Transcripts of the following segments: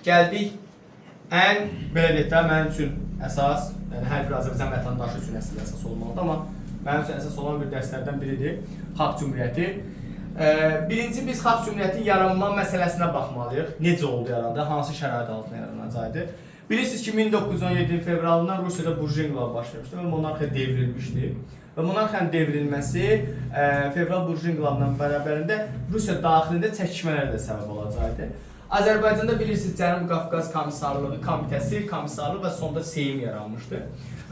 Gəldik ən belə deyək də mənim üçün əsas, yəni hər bir Azərbaycan vətəndaşı üçün əslində əsas olmalıdır, amma mənim üçün əsas olan bir dərslərdən biridir Xalq Cümhuriyyəti. Birinci biz Xalq Cümhuriyyətinin yaranma məsələsinə baxmalıyıq. Necə oldu yarandı, hansı şərait altında yaranacaqdı. Bilirsiniz ki, 1917-ci fevralından Rusiyada burjua inqilabı başlamışdı və monarxiya devrilmişdi. Və monarxiyanın devrilməsi fevral burjua inqilabından bərabərində Rusiya daxilində çəkişmələrə də səbəb olacaqdı. Azərbaycanda bilirsiniz Cənubi Qafqaz Komissarlığı Komitəsi, komissarlıq və sonda Seyim yaranmışdı.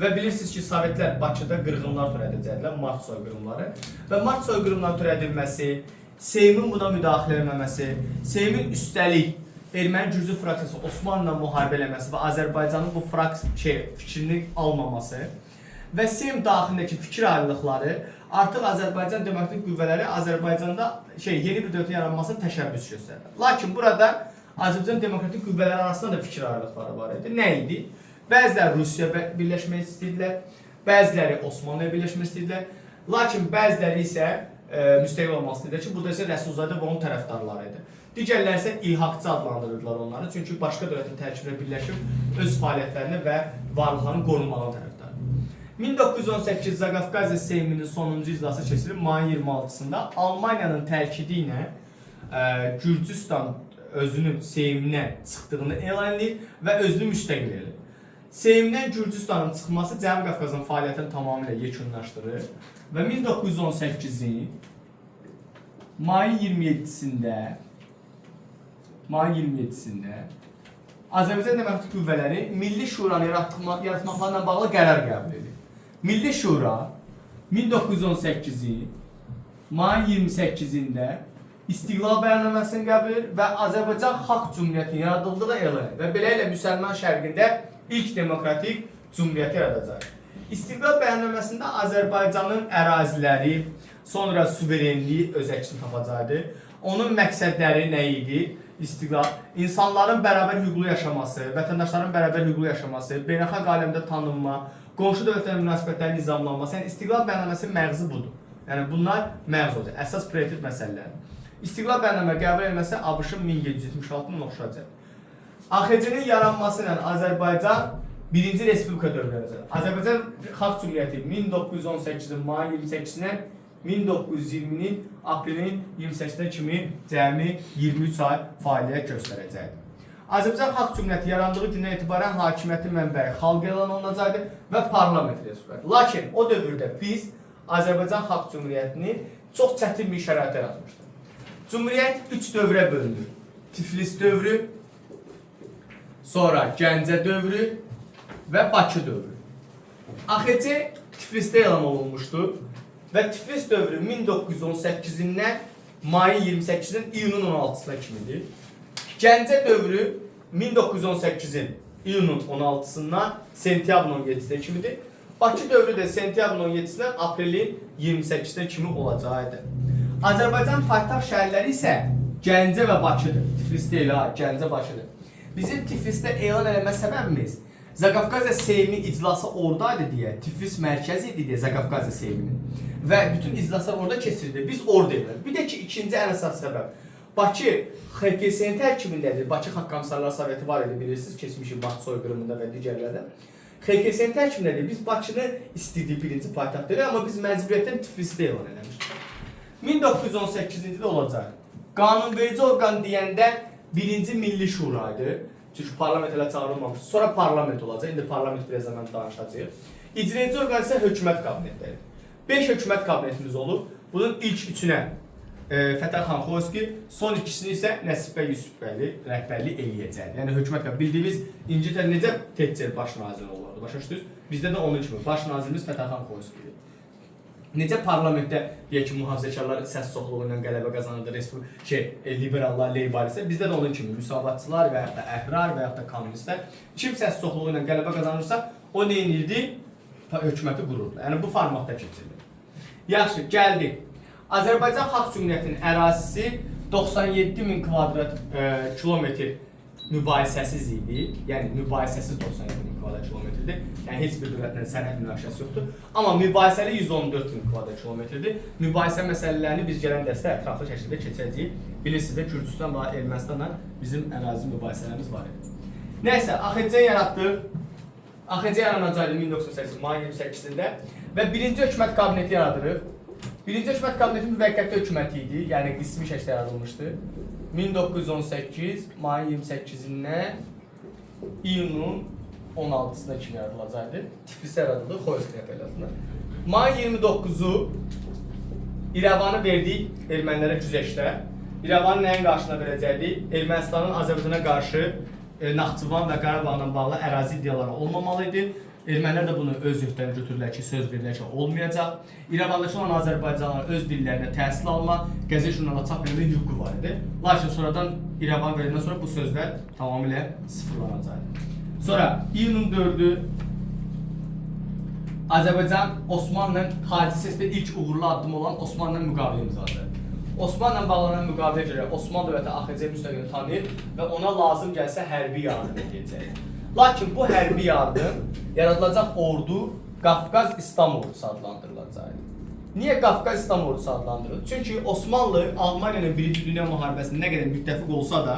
Və bilirsiniz ki, Sovetlər Bakıda qırğınlar törədəcəkdilər, mart soyqırımları. Və mart soyqırımlarının törədilməsi, Seymin buna müdaxilə etməməsi, Seymin üstəlik erməni-gürcü fraksiyası Osmanlıla müharibə eləməsi və Azərbaycanın bu fikrini almaması və Seym daxilindəki fikir ayrılıqları artıq Azərbaycan demokratik qüvvələri Azərbaycanda yeni bir dövlətin yaranmasına təşəbbüs göstərdi. Lakin burada Azərbaycan demokratik qüvvələri arasında da fikir ayrılıqları var idi. Nə idi? Bəziləri Rusiya birləşmək istəyirdilər, bəziləri Osmanlıya birləşmək istəyirdilər. Lakin bəziləri isə müstəqil olmaq istəyirdilər ki, burada isə Rəsulzadə və onun tərəfdarları idi. Digərləri isə ilhaqçı adlandırırdılar onları. Çünki başqa dövlətin tərkibinə birləşib öz fəaliyyətlərini və varlıqlarını qorunmağın tərəfdarı. 1918 Zaqafqaziya Seyminin sonuncu iclası keçirilib mayın 26-sında Almaniyanın təkidi ilə Gürcüstan özünün Seymdən çıxdığını elan edir və özünü müstəqil edir. Seymdən Gürcüstanın çıxması Cənubi Qafqazın fəaliyyətini tamamilə yekunlaşdırır və 1918-in mayın 27-sində mayın 27-sində Azərbaycan Demokratik Qüvvələri Milli Şuranı yaratmaqlarla bağlı qərar qəbul edir. Milli Şura 1918-in mayın 28-də İstiqlal bəyannaməsini qəbul edir və Azərbaycan Xalq Cümhuriyyətinin yaradıldığı elan edir və beləliklə müsəlman şərqində ilk demokratik cümhuriyyəti yaradacaq. İstiqlal bəyannaməsində Azərbaycanın əraziləri, sonra suverenliyi öz əksini tapacaqdı. Onun məqsədləri nə idi? İstiqlal, insanların bərabər hüquqlu yaşaması, vətəndaşların bərabər hüquqlu yaşaması, beynəlxalq aləmdə tanınma, qonşu dövlətlərlə münasibətlərin nizamlanması. Yəni İstiqlal bəyannaməsinin məğzi budur. Yəni bunlar məğz olacaq, əsas prioritet məsələlərdir. İstiqlal bəyannamə qəbul edilməsi ABŞ-ın 1776-nın oxşayacaq. AXC-nin yaranması ilə Azərbaycan birinci respublika dövrü yaranacaq. Azərbaycan Xalq Cümhuriyyəti 1918-in mayın 28-dən 1920-nin aprelin 28-nə kimi cəmi 23 ay fəaliyyət göstərəcəkdir. Azərbaycan Xalq Cümhuriyyəti yarandığı gündən etibarən hakimiyyətin mənbəyi xalq elan olunacaqdır və parlament respublikası. Lakin o dövrdə biz Azərbaycan Xalq Cümhuriyyətini çox çətin bir şəraitə yaratmışdıq. Cümhuriyyət 3 dövrə bölünür. Tiflis dövrü, sonra Gəncə dövrü və Bakı dövrü. AXC Tiflisdə elan olunmuşdu və Tiflis dövrü 1918-dən mayın 28-dən iyunun 16-sına kimidir. Gəncə dövrü 1918-in iyunun 16-sından sentyabrın 17-sinə kimidir. Bakı dövrü də sentyabrın 17-sindən aprelin 28-sinə kimi olacaqdı. Azərbaycan paytaxt şəhərləri isə Gəncə və Bakıdır. Tiflis deyil ha, Gəncə, Bakıdır. Bizim Tiflisdə elan eləmə səbəbimiz Zaqafqaziya Seymi iclası oradaydı deyə, Tiflis mərkəzi idi deyə Zaqafqaziya Seyminin. Və bütün iclaslar orada keçirildi. Biz orada elədik. Bir də ki, ikinci ən əsas səbəb Bakı XKS-nin tərkibindədir. Bakı Xalq Komissarlar Soveti var idi, bilirsiniz, keçmişi Bakı soyqırımında və digərlərdə. XKS-nin tərkibindədir. Biz Bakını istədik birinci paytaxt dedik, amma biz məcburiyyətdən Tiflisdə elan eləmişdik. 1918-ci ildə olacaq. Qanunverici orqan deyəndə birinci Milli Şura idi. Çünki parlament hələ çağırılmamışdı. Sonra parlament olacaq. İndi parlament birazdan mən danışacağıq. İcraedici orqan isə hökumət kabinetləri. 5 hökumət kabinetimiz olub. Bunun ilk üçünə Fətəli xan Xoyski, son ikisini isə Nəsib bəy Yusufbəyli rəhbərlik eləyəcək. Yəni hökumət kabineti bildiyimiz İngiltərə necə Tetcher baş naziri olurdu, başa düşdünüz? Bizdə də onun kimi baş nazirimiz Fətəli xan Xoyski idi. Necə parlamentdə deyək ki, mühafizəkarlar səs çoxluğu ilə qələbə qazanırdı, liberallar, leybaristlər, bizdə də onun kimi müsavatçılar və yaxud da əhrar və yaxud da kommunistlər kim səs çoxluğu ilə qələbə qazanırsa, o nə edirdi? Hökuməti qururdu. Yəni bu formatda keçirilir. Yaxşı, gəldik. Azərbaycan Xalq Cümhuriyyətinin ərazisi 97 min kvadrat kilometr. mübahisəsiz idi. Yəni mübahisəsiz 97 min kvadrat kilometrdir. Yəni heç bir dövlətlə sərhəd münaqişəsi yoxdur. Amma mübahisəli 114 min kvadrat kilometrdir. Mübahisə məsələlərini biz gələn dərsdə ətraflı şəkildə keçəcəyik. Bilirsiniz də Gürcüstan və Ermənistanla bizim ərazi mübahisələrimiz var idi. Nəysə, AXC yaratdıq. AXC yaranacaqdı 1988 mayın 28-də və birinci hökumət kabineti yaradırıq. Birinci hökumət kabineti müvəqqəti hökuməti idi, yəni qismi şəkildə yaradılmışdı. 1918 mayın 28-dən iyunun 16-sına kimi yaradılacaqdı. Tiflisdə yaradıldı, Xoyski rəhbərliyi. Mayın 29-u İrəvanı verdik ermənilərə güzəştə. İrəvanı nəyin qarşılığına verəcəkdik? Ermənistanın Azərbaycana qarşı Naxçıvan və Qarabağla bağlı ərazi iddiaları olmamalı idi. Ermənilər də bunu öz öhdələrinə götürdülər ki, söz verdilər ki, olmayacaq. İrəvandakı olan Azərbaycanlıların öz dillərində təhsil alma, qəzet jurnala çap etmə hüququ var idi. Lakin sonradan İrəvan verəndən sonra bu sözlər tamamilə sıfırlanacaqdı. Sonra iyunun 4-ü Azərbaycan Osmanlı xarici siyasətdə ilk uğurlu addım olan Osmanlı müqavilə imzaladı. Osmanlı bağlanan müqaviləyə görə Osmanlı dövləti AXC müstəqilliyini tanıyır və ona lazım gəlsə hərbi yardım edəcək. Lakin bu hərbi yardım yaradılacaq ordu Qafqaz İslam Ordusu adlandırılacaq. Niyə Qafqaz İslam Ordusu adlandırılır? Çünki Osmanlı Almaniya ilə Birinci Dünya müharibəsində nə qədər müttəfiq olsa da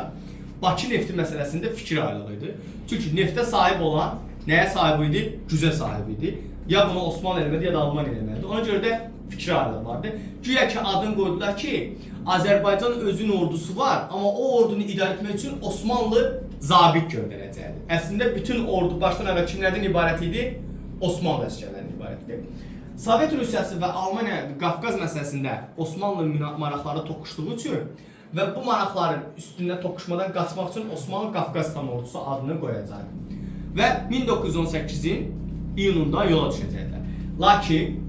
Bakı nefti məsələsində fikir ayrılığı idi. Çünki neftə sahib olan nəyə sahib idi? Gücə sahib idi. Ya bunu Osmanlı eləməli, ya da Almaniya eləməlidir. Ona görə də fikir ayrılığı vardı. Güya ki adını qoydular ki, Azərbaycan özünün ordusu var, amma o ordunu idarə etmək üçün Osmanlı zabit göndərəcəkdi. Əslində bütün ordu başdan əvvəl kimlərdən ibarət idi? Osmanlı əsgərlərindən ibarət idi. Sovet Rusiyası və Almaniya Qafqaz məsələsində Osmanlı maraqları toqquşduğu üçün və bu maraqların üstündə toqquşmadan qaçmaq üçün Osmanlı Qafqaz İslam Ordusu adını qoyacaqdı. Və 1918-in iyununda yola düşəcəklər. Lakin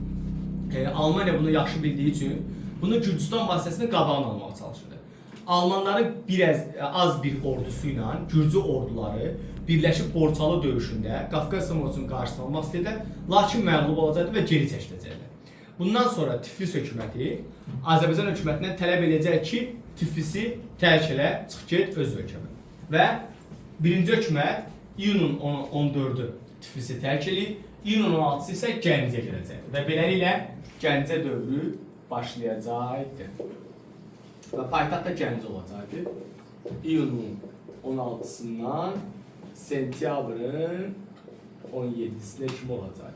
Almaniya bunu yaxşı bildiyi üçün bunu Gürcüstan vasitəsilə qabağını almağa çalışırdı. Almanların biraz az bir ordusu ilə Gürcü orduları birləşib Borçalı döyüşündə Qafqaz İslam Ordusunun qarşısını almaq istədilər, lakin məğlub olacaqdı və geri çəkiləcəklər. Bundan sonra Tiflis hökuməti Azərbaycan hökumətindən tələb edəcək ki, Tiflisi tərk elə, çıx get öz ölkənə. Və birinci hökumət iyunun 14-ü Tiflisi tərk eləyib, iyunun 16-sı isə Gəncəyə gələcək. Və beləliklə Gəncə dövrü başlayacaqdı. Və paytaxt da Gəncə olacaqdı. İyunun 16-sından sentyabrın 17-sinə kimi olacaq.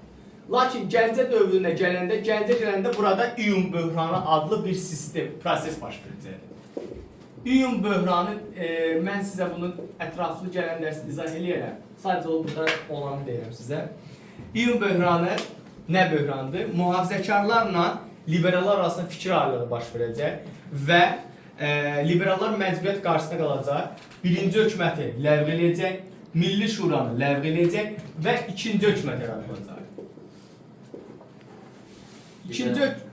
Lakin Gəncə dövrünə gələndə, Gəncə gələndə burada İyun böhranı adlı bir sistem, proses baş verəcəkdir. İyun böhranı, mən sizə bunu ətraflı gələn dərs izah eləyərəm. Sadəcə o burada olanı deyirəm sizə. İyun böhranı nə böhrandır? Mühafizəkarlarla liberallar arasında fikir ayrılığı baş verəcək və liberallar məcburiyyət qarşısında qalacaq. Birinci hökuməti ləğv eləyəcək, Milli Şuranı ləğv eləyəcək və ikinci hökumət yaradılacaq.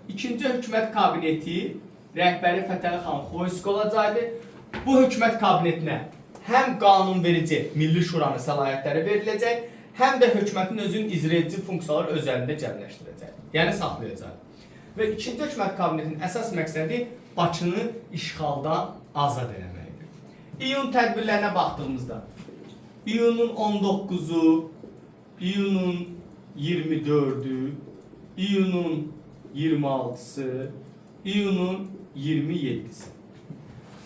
İkinci hökumət kabineti rəhbəri Fətəli xan Xoyski olacaqdı. Bu hökumət kabinetinə həm qanunverici Milli Şuranın səlahiyyətləri veriləcək, həm də hökumətin özünün icra edici funksiyaları öz əlində cəmləşdirəcək. Yəni saxlayacaq. Və ikinci hökumət kabinetinin əsas məqsədi Bakını işğaldan azad eləməkdir. İyun tədbirlərinə baxdığımızda iyunun 19-u, iyunun 24-ü, iyunun 26-sı, iyunun 27-si.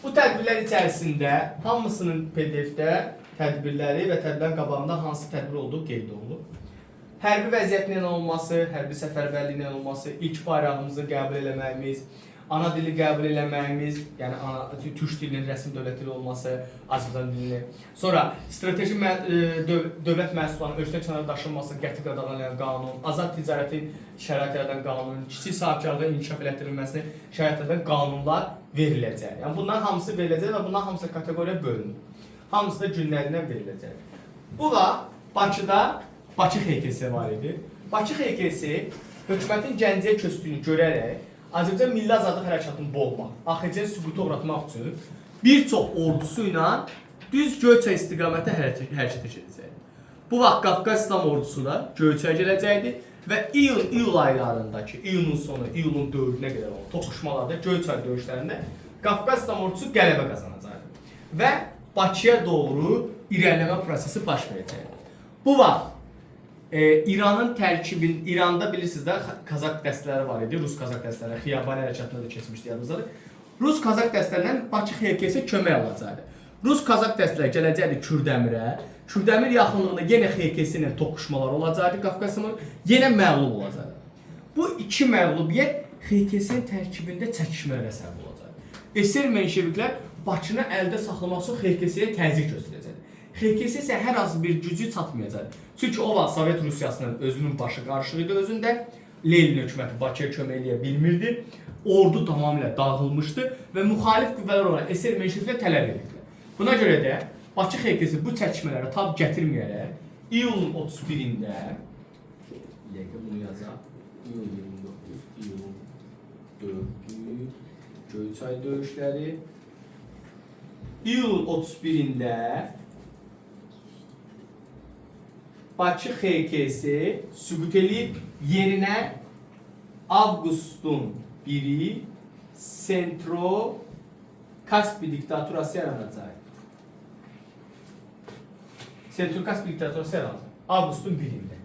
Bu tədbirlər içərisində hamısının PDF-də tədbirləri və tədbirlərin qabağında hansı tədbir olduğu qeyd olunub. Hərbi vəziyyətin elan olunması, hərbi səfərbərliyin elan olunması, ilk bayrağımızı qəbul eləməyimiz, ana dili qəbul eləməyimiz, yəni ana türk dilinin rəsmi dövlət dili olması, Azərbaycan dilini. Sonra strateji dövlət məhsullarının ölkədən kənara daşınması qəti qadağan edən qanun, azad ticarətin şərait yaradan qanun, kiçik sahibkarlığın inkişaf elətdirilməsini şərait yaradan qanunlar veriləcək. Yəni bunların hamısı veriləcək və bunların hamısı kateqoriya bölünür. Hamısı da günlərindən veriləcək. Bu vaxt Bakıda Bakı XKS var idi. Bakı XKS hökumətin Gəncəyə köçdüyünü görərək Azərbaycan Milli Azadlıq Hərəkatını boğmaq, AXC-ni süquta uğratmaq üçün bir çox ordusu ilə düz Göyçay istiqamətdə hərəkətə keçəcəkdi. Bu vaxt Qafqaz İslam ordusu da Göyçaya gələcəkdi və iyun-iyul aylarındakı, iyunun sonu, iyulun 4-ünə qədər olan toqquşmalarda, Göyçay döyüşlərində Qafqaz İslam ordusu qələbə qazanacaqdı. Və Bakıya doğru irəliləmə prosesi baş verəcəkdi. Bu vaxt İranın tərkibin, İranda bilirsiniz də Kazak dəstələri var idi, Rus Kazak dəstələri, Xiyabani hərəkatında da keçmişdi yadınızdadır. Rus Kazak dəstələrindən Bakı XKS kömək alacaqdı. Rus Kazak dəstələri gələcəkdi Kürdəmirə. Kürdəmir yaxınlığında yenə XKS ilə toqquşmalar olacaqdı Qafqasın, yenə məğlub olacaqdı. Bu iki məğlubiyyət XKS-nin tərkibində çəkişmələrə səbəb olacaqdı. SR menşeviklər Bakını əldə saxlamaq üçün XKS-yə təzyiq göstərəcəkdi. XKS isə hər hansı bir gücü çatmayacaqdı. Çünki o vaxt Sovet Rusiyasının özünün başı qarışıq idi özündə. Lenin hökuməti Bakıya kömək eləyə bilmirdi. Ordu tamamilə dağılmışdı və müxalif qüvvələr olan SR menşeviklər tələb edirdilər. Buna görə də Bakı XKS bu çəkişmələrə tab gətirməyərək iyulun 31-də, bir dəqiqə bunu yazaq. İyul 29, iyulun 4-ü Göyçay döyüşləri. İyulun 31-də Bakı XKS süqut eləyib, yerinə Avqustun 1-i Sentro Kaspi diktaturası yaranacaq. Sentro Kaspi diktaturası yaranacaq. Avqustun 1-ində.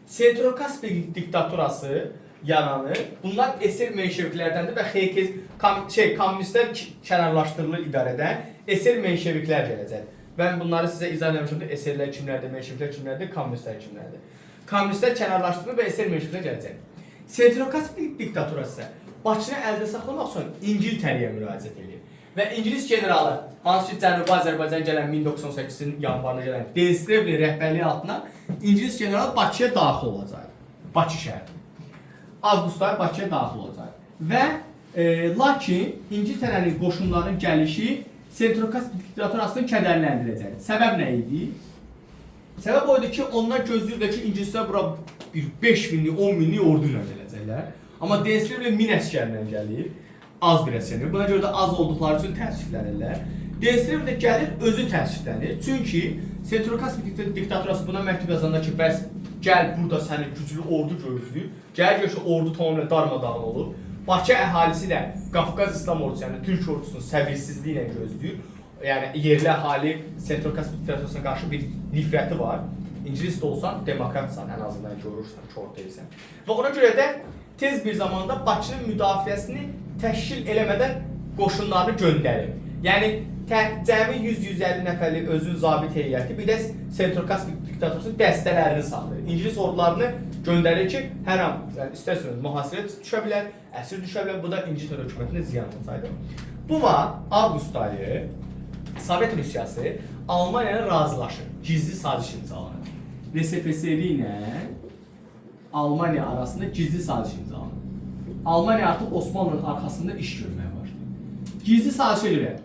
Sentro Kaspi diktaturası yaranır. Bunlar SR menşeviklərdəndir və XKS komünistlər kənarlaşdırılır idarədən. SR menşeviklər gələcək. Mən bunları sizə izah eləmişəm də SR-lər kimlərdir, menşeviklər kimlərdir, komünistlər kimlərdir. Komünistlər kənarlaşdırılır və SR menşeviklər gələcək. Sentro Kaspi diktaturası isə Bakını əldə saxlamaq üçün İngiltərəyə müraciət edir. Və İngilis generalı, hansı ki Cənubi Azərbaycan gələn 1918-in yanvarında gələn Delstrevli rəhbərliyi altına İngilis generalı Bakıya daxil olacaq. Bakı şəhərinə. Avqust ayı Bakıya daxil olacaq. Və lakin İngiltərənin qoşunlarının gəlişi Sentro Kaspi diktaturasını kədərləndirəcək. Səbəb nə idi? Səbəb o idi ki, onlar gözləyirdilər ki, ingilislər bura bir 5 minlik, 10 minlik ordu ilə gələcəklər. Amma Delstrevli 1000 əsgərlə gəlir, az bir əsgərlə. Buna görə də az olduqları üçün təəssüflənirlər. Delstrevli də gəlir, özü təəssüflənir. Çünki Sentro Kaspi diktaturası buna məktub yazanda ki, bəs gəl burada səni güclü ordu gözləyir. Gəlir gör ki, ordu tamamilə darmadağın olub. Bakı əhalisi də Qafqaz İslam ordusu, yəni Türk ordusunun səbirsizliyi ilə gözləyir. Yəni yerli əhali Sentro Kaspi diktaturasına qarşı bir nifrəti var. İngilis də olsan, demokratsan, ən azından görürsən, kor deyilsən. Və ona görə də tez bir zamanda Bakının müdafiəsini təşkil eləmədən qoşunlarını göndərir. Yəni cəmi 100-150 nəfərlik özünün zabit heyəti, bir də Sentro Kaspi diktaturasının dəstələrini saxlayır. İngilis ordularını göndərir ki, hər an, yəni istərsəniz mühasirəyə düşə bilər, əsir düşə bilər. Bu da İngiltərə hökumətinə ziyan olsaydı. Bu vaxt avqust ayı Sovet Rusiyası Almaniya ilə razılaşır. Gizli saziş imzalanır. RSFSR ilə Almaniya arasında gizli saziş imzalanır. Almaniya artıq Osmanlının arxasında iş görməyə başlayır. Gizli sazişə görə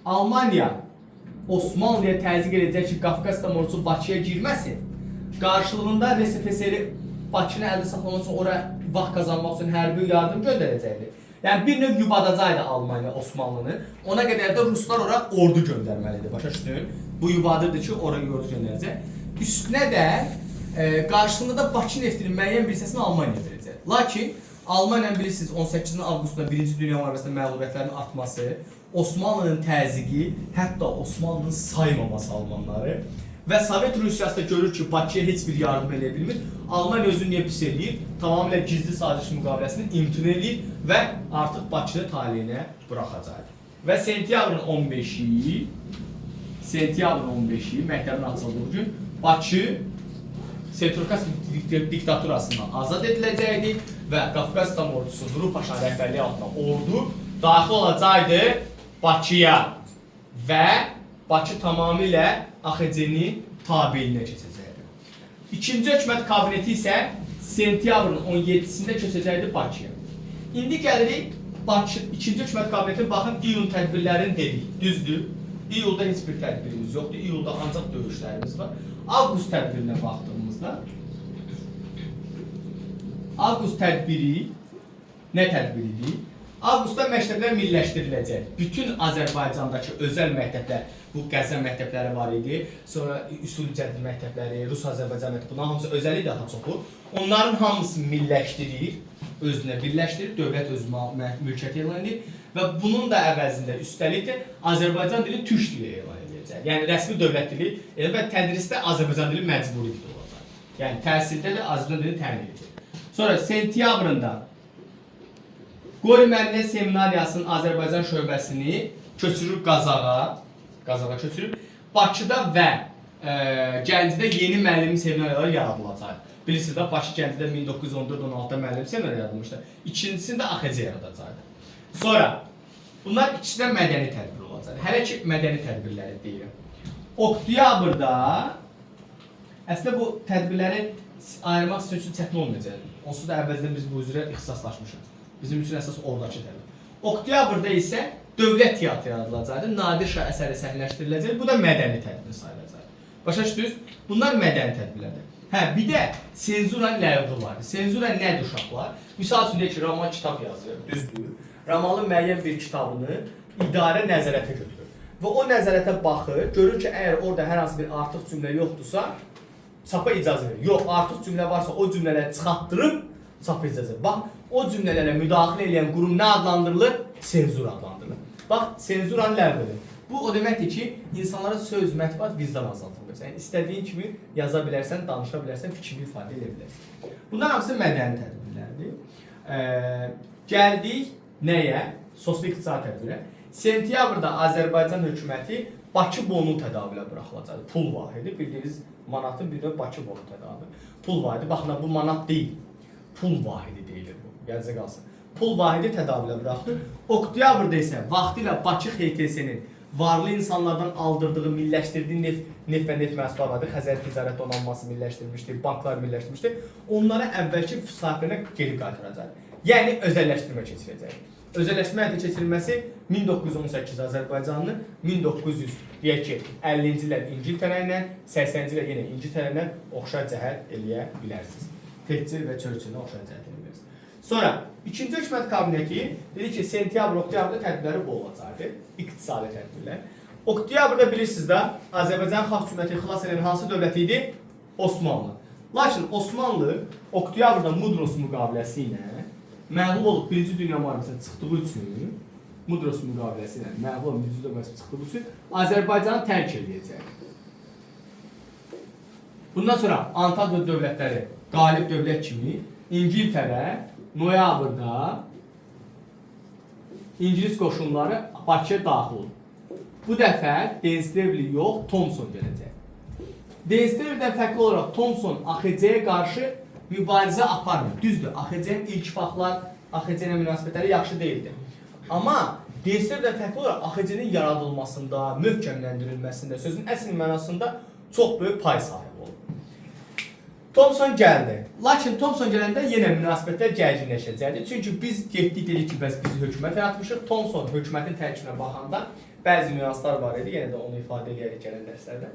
Almaniya Osmanlıya təzyiq edəcək ki, Qafqaz İslam ordusu Bakıya girməsin. Qarşılığında RSFSR Bakını əldə saxlamaq üçün ora vaxt qazanmaq üçün hərbi yardım göndərəcəkdi. Yəni bir növ yubadacaqdı Almaniya Osmanlını. Ona qədər də ruslar ora ordu göndərməlidir. Başa düşdün? Bu yubadırdı ki, ora ordu göndərəcək. Üstünə də qarşılığında da Bakı neftinin müəyyən bir hissəsini Almaniya verəcək. Lakin Almaniyanın bilirsiniz 18 avqustda 1-ci Dünya müharibəsində məğlubiyyətlərin artması, Osmanlının təzyiqi, hətta Osmanlının saymaması almanları və Sovet Rusiyası da görür ki, Bakıya heç bir yardım eləyə bilmir. Almaniya özünü niyə pis eləyir? Tamamilə gizli saziş müqaviləsini imtina eləyir və artıq Bakını taleyinə buraxacaq. Və sentyabrın 15-i, sentyabrın 15-i məktəbin açıldığı gün Bakı Sentro Kaspi diktaturasından azad ediləcəkdi və Qafqaz İslam ordusu Nuru Paşa rəhbərliyi altında ordu daxil olacaqdı Bakıya və Bakı tamamilə AXC-nin tabeliyinə keçəcəkdi. İkinci hökumət kabineti isə sentyabrın 17-sində köçəcəkdi Bakıya. İndi gəlirik Bakı ikinci hökumət kabineti, baxın iyun tədbirlərini dedik. Düzdür? İyulda heç bir tədbirimiz yoxdur. İyulda ancaq döyüşlərimiz var. Avqust tədbirinə baxdığımızda Avqust tədbiri nə tədbiridir? Avqustda məktəblər milliləşdiriləcək. Bütün Azərbaycandakı özəl məktəblər, bu Qəzza məktəbləri var idi, sonra Üsul Cədid məktəbləri, Rus Azərbaycan məktəbi, bunların hamısı özəl idi daha çoxu. Onların hamısı milliləşdirir, özünə birləşdirir, dövlət öz mülkiyyəti elan edir və bunun da əvəzində üstəlik də Azərbaycan dili türk dili elan ediləcək. ediləcək. Yəni rəsmi dövlət dili, elə və tədrisdə Azərbaycan dili məcburi dil olacaq. Yəni təhsildə də Azərbaycan dili təmin edilir. Sonra sentyabrında Qori Müəllimlər Seminariyasının Azərbaycan şöbəsini köçürür Qazağa, Qazağa köçürür. Bakıda və Gəncədə yeni müəllim seminariyaları yaradılacaq. Bilirsiniz də Bakı Gəncədə 1914-16-da müəllim seminarı yaradılmışdı. İkincisini də AXC yaradacaqdı. Sonra bunlar ikisi də mədəni tədbir olacaq. Hələ ki mədəni tədbirləri deyirəm. Oktyabrda əslində bu tədbirləri ayırmaq sizin üçün çətin olmayacaq. Onsuz da əvvəldən biz bu üzrə ixtisaslaşmışıq. Bizim üçün əsas oradakı tədbir. Oktyabrda isə dövlət teatrı yaradılacaqdır. Nadir Şah əsəri səhnələşdiriləcək. Bu da mədəni tədbir sayılacaq. Başa düşdünüz? Bunlar mədəni tədbirlərdir. Hə, bir də senzura ləğvi var. Senzura nədir uşaqlar? Misal üçün deyək ki, Ramal kitab yazır, düzdür. Ramalın müəyyən bir kitabını idarə nəzarətə götürür. Və o nəzarətə baxır, görür ki, əgər orada hər hansı bir artıq cümlə yoxdursa, çapa icazə verir. Yox, artıq cümlə varsa o cümlələri çıxartdırıb çapa icazə verir. Bax, o cümlələrə müdaxilə edən qurum nə adlandırılır? Senzur adlandırılır. Bax, senzuranın ləğvidir. Bu o deməkdir ki, insanlara söz, mətbuat vicdan azaldılır. Yəni istədiyin kimi yaza bilərsən, danışa bilərsən, fikrini ifadə edə bilərsən. Bunlar hamısı mədəni tədbirlərdir. Gəldik nəyə? Sosial-iqtisadi tədbirə. Sentyabrda Azərbaycan hökuməti Bakı bonu tədavülə buraxılacaq. Pul vahidi, bildiyiniz manatın bir növ Bakı bonu tədavülü. Pul vahidi, baxın bu manat deyil. Pul vahidi deyilir bu. Yadınıza qalsın. Pul vahidi tədavülə buraxılır. Oktyabrda isə vaxtilə Bakı XTS-nin varlı insanlardan aldırdığı, milliləşdirdiyi neft və neft məhsulları vardı. Xəzər Ticarət Donanması milliləşdirmişdi, banklar milliləşdirmişdi. Onlara əvvəlki sahiblərinə geri qaytaracaq. Yəni özəlləşdirmə keçirəcək. Özəlləşmə həyata keçirilməsi 1918 Azərbaycanlı, 1900 deyək ki, 50-ci illər İngiltərə ilə, 80-ci illər yenə İngiltərə ilə oxşar cəhət eləyə bilərsiniz. Tetçer və Churchilllə oxşar cəhət eləyə bilərsiniz. Sonra ikinci hökumət kabineti dedi ki, sentyabr, oktyabrda tədbirləri bu olacaqdı. İqtisadi tədbirlər. Oktyabrda bilirsiniz də Azərbaycan Xalq Cümhuriyyəti xilas edən hansı dövlət idi? Osmanlı. Lakin Osmanlı oktyabrda Mudros müqaviləsi ilə məğlub olub Birinci Dünya müharibəsinə çıxdığı üçün Mudros müqaviləsi ilə məğlub olub Birinci Dünya müharibəsinə çıxdığı üçün Azərbaycanı tərk eləyəcək. Bundan sonra Antalya dövlətləri qalib dövlət kimi İngiltərə noyabrda İngilis qoşunları Bakıya daxil olur. Bu dəfə Denstrevli yox, Thomson gələcək. Denstrevlidən fərqli olaraq Thomson AXC-yə qarşı mübarizə aparmır. Düzdür, AXC-nin ilk vaxtlar AXC ilə münasibətləri yaxşı deyildi. Amma Denstrevlidən fərqli olaraq AXC-nin yaradılmasında, möhkəmləndirilməsində, sözün əsl mənasında çox böyük pay sahibi olub. Thomson gəldi. Lakin Thomson gələndə yenə münasibətlər gərginləşəcəkdi. Çünki biz getdik dedik ki, bəs biz hökumət yaratmışıq. Thomson hökumətin tərkibinə baxanda bəzi nüanslar var idi. Yenə də onu ifadə eləyərik gələn dərslərdə.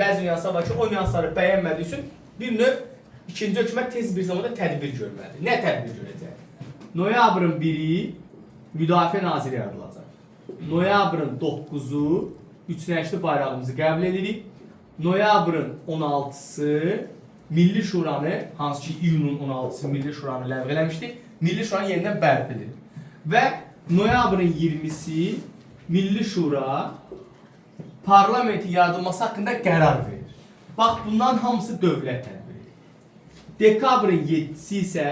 Bəzi nüanslar var ki, o nüansları bəyənmədiyi üçün bir növ ikinci hökumət tez bir zamanda tədbir görməlidir. Nə tədbir görəcək? Noyabrın 1-i Müdafiə Naziri yaradılacaq. Noyabrın 9-u üç rəngli bayrağımızı qəbul edirik. Noyabrın 16-sı Milli Şuranı, hansı ki iyunun 16-sı Milli Şuranı ləğv eləmişdi, Milli Şuranı yenidən bərpa edilir. Və noyabrın 20-si Milli Şura parlamentin yaradılması haqqında qərar verir. Bax, bunların hamısı dövlət tədbiri. Dekabrın 7-si isə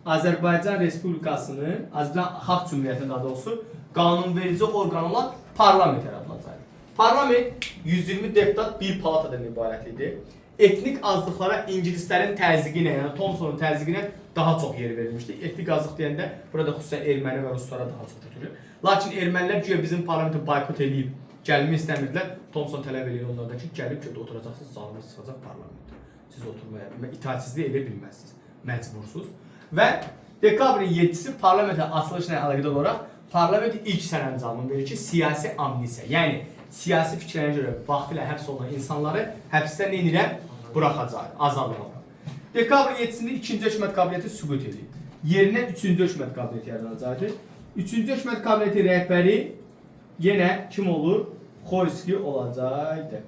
Azərbaycan Respublikasının, Azərbaycan Xalq Cümhuriyyətinin daha doğrusu qanunverici orqanı olan parlament yaradılacaq. Parlament 120 deputat bir palatadan ibarət idi. Etnik azlıqlara ingilislərin təzyiqi ilə, yəni Thomsonun təzyiqi ilə daha çox yer verilmişdi. Etnik azlıq deyəndə burada xüsusən erməni və ruslara daha çox götürülür. Lakin ermənilər güya bizim parlamenti boykot eləyib gəlmək istəmirdilər. Thomson tələb eləyir onlardan ki, gəlib ki, oturacaqsınız, canınız çıxacaq parlamentdə. Siz oturmaya, itaətsizlik edə bilməzsiniz. Məcbursunuz. Və dekabrın 7-si parlamentin açılışı ilə əlaqədar olaraq parlament ilk sərəncamını verir ki, siyasi amnistiya, yəni siyasi fikirlərinə görə vaxtilə həbs olunan insanları həbsdən nə edirəm? Buraxacaq, azadlığa. Dekabrın 7-sində ikinci hökumət kabineti süqut edir. Yerinə üçüncü hökumət kabineti yaradılacaqdır. Üçüncü hökumət kabineti rəhbəri yenə kim olur? Xoyski olacaqdı.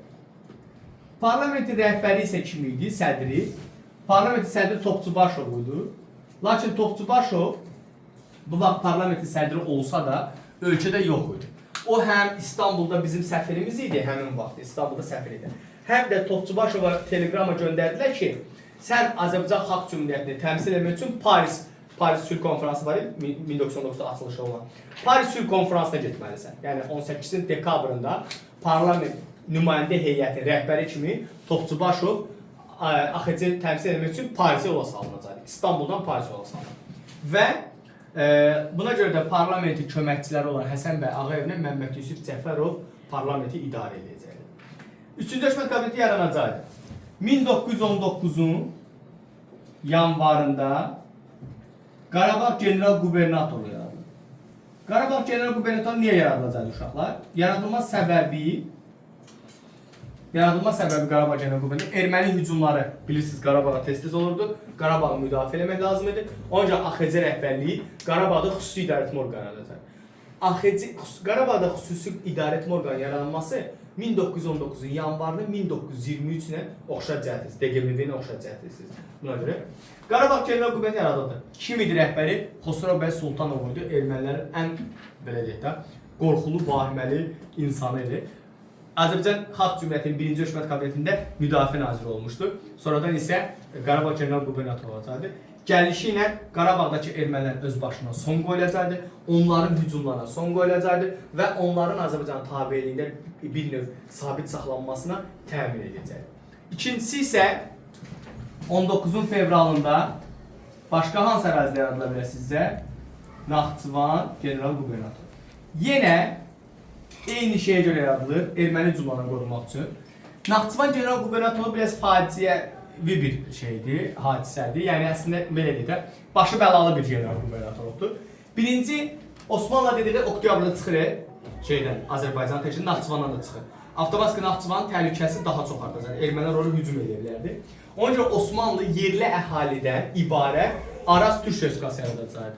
Parlamentin rəhbəri isə kim idi? Sədri. Parlamentin sədri Topçubaşov idi. Lakin Topçubaşov bu vaxt parlamentin sədri olsa da ölkədə yox idi. O həm İstanbulda bizim səfirimiz idi həmin vaxt, İstanbulda səfir idi. Həm də Topçubaşova teleqramma göndərdilər ki, sən Azərbaycan Xalq Cümhuriyyətini təmsil etmək üçün Paris Sülh Konfransı var idi, 1919-da açılışı olan. Paris Sülh Konfransına getməlisən. Yəni 18 dekabrında parlament nümayəndə heyətinin rəhbəri kimi Topçubaşov AXC təmsil etmək üçün Parisə yola salınacaq. İstanbuldan Parisə yola salınacaq. Və buna görə də parlamentin köməkçiləri olan Həsən bəy Ağayevlə Məmməd Yusif Cəfərov parlamenti idarə edəcəkdir. Üçüncü hökumət kabineti yaranacaqdır. 1919-un yanvarında Qarabağ general qubernatoru yaradılır. Qarabağ general qubernatoru niyə yaradılacaq uşaqlar? Yaradılma səbəbi Qarabağ general qubernatoru erməni hücumları bilirsiniz Qarabağa tez-tez olurdu. Qarabağı müdafiə eləmək lazım idi. Ona görə AXC rəhbərliyi Qarabağda xüsusi idarəetmə orqanı yaradacaq. AXC Qarabağda xüsusi idarəetmə orqanı yaranması 1919-un yanvarını 1923 ilə oxşar cəhət DGMV ilə oxşar cəhət edirsiniz. Buna görə Qarabağ general qubernatoru yaradıldı. Kim idi rəhbəri? Xosrov bəy Sultanov idi. Ermənilərin ən belə deyək də qorxulu, vahiməli insanı idi. Azərbaycan Xalq Cümhuriyyətinin birinci hökumət kabinetində müdafiə naziri olmuşdu. Sonradan isə Qarabağ general qubernatoru olacaqdı. Gəlişi ilə Qarabağdakı ermənilərin öz başına son qoyulacaqdı, onların hücumlarına son qoyulacaqdı və onların Azərbaycan tabeliyində bir növ sabit saxlanmasına təmin edəcəkdi. İkincisi isə 19-un fevralında başqa hansı ərazidə yaradıla bilər sizcə? Naxçıvan general qubernatoru. Yenə eyni şeyə görə yaradılır, erməni hücumlarından qorunmaq üçün. Naxçıvan general qubernatoru biraz faciəvi bir şeydir, hadisədir. Yəni əslində belə deyək də, başı bəlalı bir general qubernatorluqdur. Birinci Osmanlı dediyi oktyabrda çıxır şeydən, Azərbaycan təşkili Naxçıvandan da çıxır. Avtomatik Naxçıvanın təhlükəsi daha çox artacaq. Ermənilər oraya hücum edə bilərdi. Ona görə Osmanlı yerli əhalidən ibarət Araz Türk Respublikası yaradacaqdı.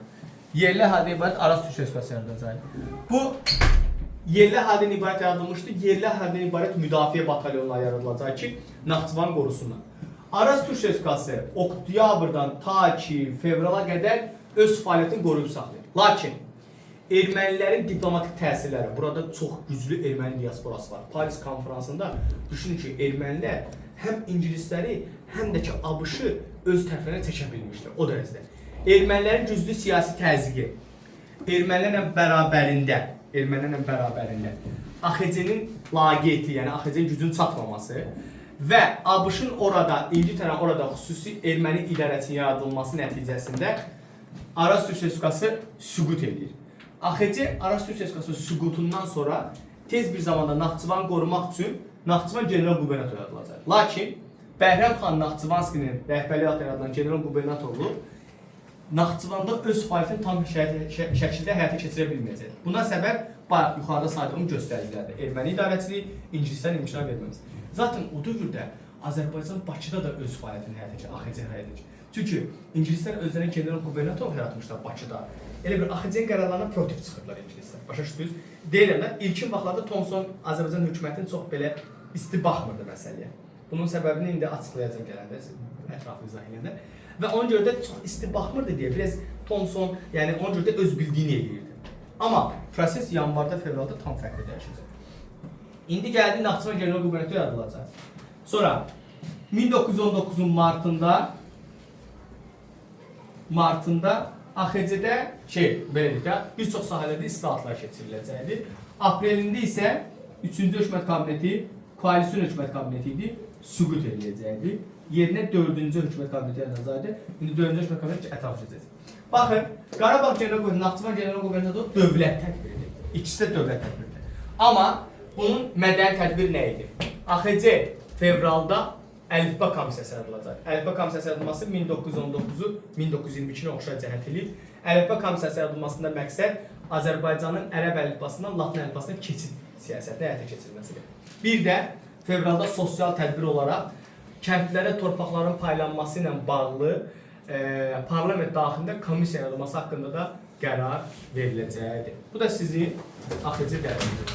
Yerli əhalidən ibarət Araz Türk Respublikası yaradacaqdı. Bu yerli əhalidən ibarət yaradılmışdı. Yerli əhalidən ibarət müdafiə batalyonları yaradılacaq ki, Naxçıvan qorusunlar. Araz Türk Respublikası oktyabrdan ta ki fevrala qədər öz fəaliyyətini qoruyub saxlayır. Lakin ermənilərin diplomatik təsirləri, burada çox güclü erməni diasporası var. Paris konfransında düşünün ki, ermənilər həm ingilisləri, həm də ki ABŞ-ı öz tərəflərinə çəkə bilmişlər o dərəcədə. Ermənilərin güclü siyasi təzyiqi, ermənilərlə bərabərində AXC-nin laqeydliyi, yəni AXC-nin gücünün çatmaması və ABŞ-ın orada, İngiltərənin orada xüsusi erməni idarəsinin yaradılması nəticəsində Araz Türk Respublikası süqut edir. AXC Araz Türk Respublikası süqutundan sonra tez bir zamanda Naxçıvan qorumaq üçün Naxçıvan general qubernatoru yaradılacaq. Lakin Bəhrəm xan Naxçıvanskinin rəhbərliyi altında yaradılan general qubernatorluq Naxçıvanda öz fəaliyyətini tam şəkildə həyata keçirə bilməyəcək. Buna səbəb bayaq yuxarıda saydığım göstəricilərdir. Erməni idarəçiliyi, ingilislərin imtina verməmisi. Zaten o dövrdə Azərbaycan Bakıda da öz fəaliyyətini həyata keçirir, AXC həyata keçirir. Çünki ingilislər özlərinə general qubernator yaratmışlar Bakıda. Elə bir AXC-nin qərarlarına protiv çıxırdılar ingilislər. Başa düşdünüz? Deyirəm də, ilkin vaxtlarda Thomson Azərbaycan hökumətinin çox belə isti baxmırdı məsələyə. Bunun səbəbini indi açıqlayacağam gələndə, ətraflı izah edəndə. Və ona görə də çox isti baxmırdı deyə biraz Thomson, yəni ona görə də öz bildiyini eləyirdi. Amma proses yanvarda, fevralda tam fərqli dəyişəcək. İndi gəldi Naxçıvan general qubernatoru yaradılacaq. Sonra 1919-un martında AXC-də şey belə deyək də, bir çox sahələrdə islahatlar keçiriləcəkdir. Aprelində isə 3-cü hökumət kabineti koalisyon hökumət kabineti idi, süqut eləyəcəkdi. Yerinə 4-cü hökumət kabineti yaradılacaqdı. İndi 4-cü hökumət kabineti ətraflı keçəcək. Baxın, Qarabağ general qubernatoru, Naxçıvan general qubernatoru dövlət tədbiridir. İkisi də dövlət tədbiridir. Amma bunun mədəni tədbir nə idi? AXC fevralda Əlifba komissiyası yaradılacaq. Əlifba komissiyası yaradılması 1919-u 1922-nə oxşar cəhət eləyib. Əlifba komissiyası yaradılmasında məqsəd Azərbaycanın ərəb əlifbasından latın əlifbasına keçid siyasətini həyata keçirilməsidir. Bir də fevralda sosial tədbir olaraq kəndlərə torpaqların paylanması ilə bağlı parlament daxilində komissiya yaradılması haqqında da qərar veriləcəkdir. Bu da sizin AXC dərsinizdir.